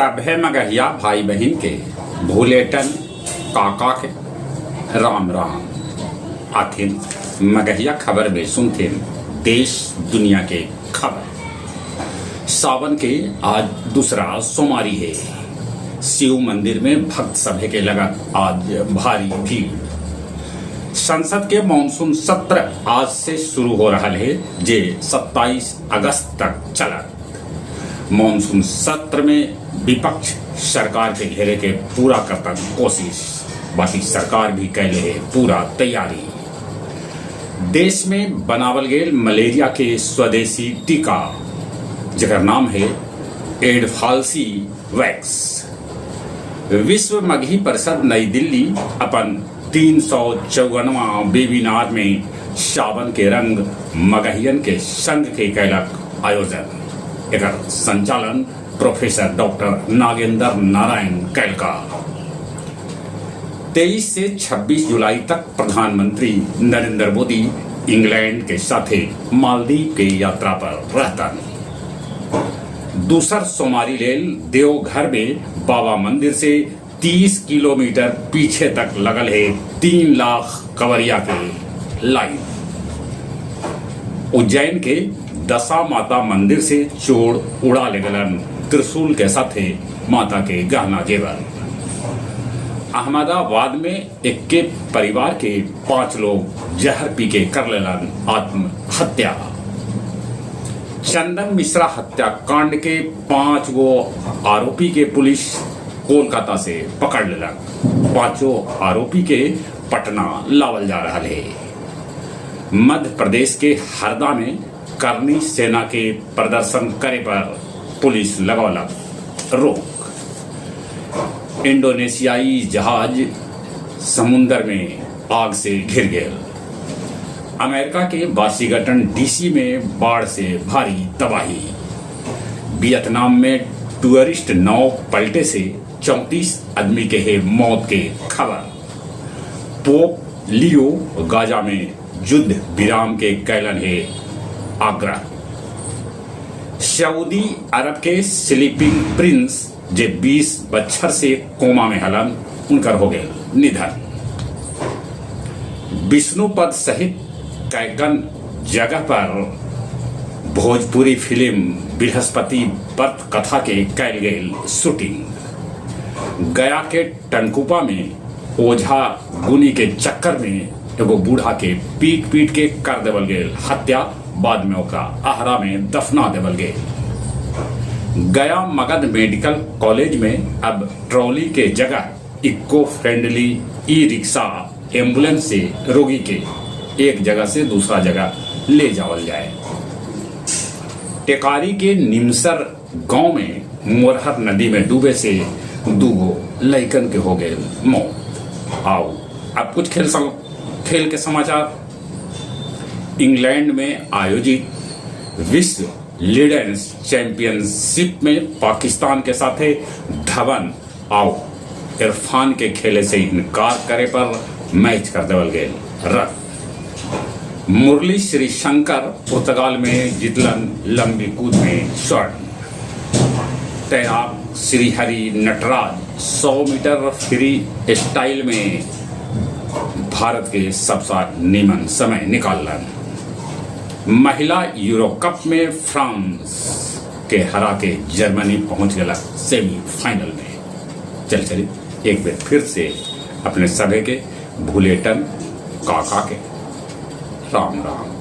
सभे मगहिया भाई बहिन के भूलेटन काका के राम राम। आथिन मगहिया खबर में सुनथिन देश दुनिया के खबर। सावन के आज दूसरा सोमारी है। शिव मंदिर में भक्त सभे के लगत आज भारी भीड़। संसद के मानसून सत्र आज से शुरू हो रहा है, जे 27 अगस्त तक चलत। मानसून सत्र में विपक्ष सरकार के घेरे के पूरा करता कोशिश, बाकी सरकार भी कैले है पूरा तैयारी। देश में बनावल गेल मलेरिया के स्वदेशी टीका, जकर नाम है एडफाल्सी वैक्स। विश्व मगही परिषद नई दिल्ली अपन 354वां वेबिनार में सावन के रंग मगहियन के संग के कैलक आयोजन। एकर संचालन प्रोफेसर डॉक्टर नागेंद्र नारायण कैलका। 23 से 26 जुलाई तक प्रधानमंत्री नरेंद्र मोदी इंग्लैंड के साथे मालदीव के यात्रा पर रहतन। दूसर सोमारी लेल देवघर में बाबा मंदिर से 30 किलोमीटर पीछे तक लगल है 3 लाख कवरिया के लाइन। उज्जैन के दशा माता मंदिर से चोर उड़ा ले गलन त्रिशूल के साथे माता के गहना जेवर। अहमदाबाद में इक्के परिवार के पांच लोग जहर पी के कर लेलन आत्महत्या। चंदन मिश्रा हत्याकांड के पांच गो आरोपी के पुलिस कोलकाता से पकड़ लेलक। पांचों आरोपी के पटना लावल जा रहा है। मध्य प्रदेश के हरदा में करनी सेना के प्रदर्शन करे पर पुलिस लगौलक रोक। इंडोनेशियाई जहाज समुन्दर में आग से घिर गया। अमेरिका के वाशिंगटन डीसी में बाढ़ से भारी तबाही। वियतनाम में टूरिस्ट नाव पलटे से 34 आदमी के है मौत के खबर। पोप लियो गाजा में युद्ध विराम के कैलन है आग्रह। सऊदी अरब के स्लीपिंग प्रिंस, जे 20 बच्छर से कोमा में हलन, उनकर हो गए निधन। विष्णुपद सहित कैकन जगह पर भोजपुरी फिल्म बृहस्पति व्रत कथा के कैल गेल शूटिंग। गया के टनकुपा में ओझा गुनी के चक्कर में एगो बूढ़ा के पीट पीट के कर देवल गेल हत्या, बाद में ओकरा आहरा में दफना देवल गेल। गया मगध मेडिकल कॉलेज में अब ट्रॉली के जगह eco friendly e rickshaw ambulance से रोगी के एक जगह से दूसरा जगह ले जावल जाए। टेकारी के निमसर गांव में मोरहर नदी में डूबे से दूगो लइकन के हो गए मौत। आओ अब कुछ खेल के समाचार। इंग्लैंड में आयोजित विश्व लीडर्स चैंपियनशिप में पाकिस्तान के साथे धवन आओ इरफान के खेले से इनकार करे पर मैच कर देवल गए रद्द। मुरली श्री शंकर पुर्तगाल में जितलन लंबी कूद में स्वर्ण। तैराक Srihari Nataraj 100 metre free style Bharat के सबसे नीमन समय निकालन। महिला यूरो कप में फ्रांस के हरा के जर्मनी पहुंच गया सेमीफाइनल में। चल चली एक बार फिर से अपने सभे के भूलेटन काका के राम राम।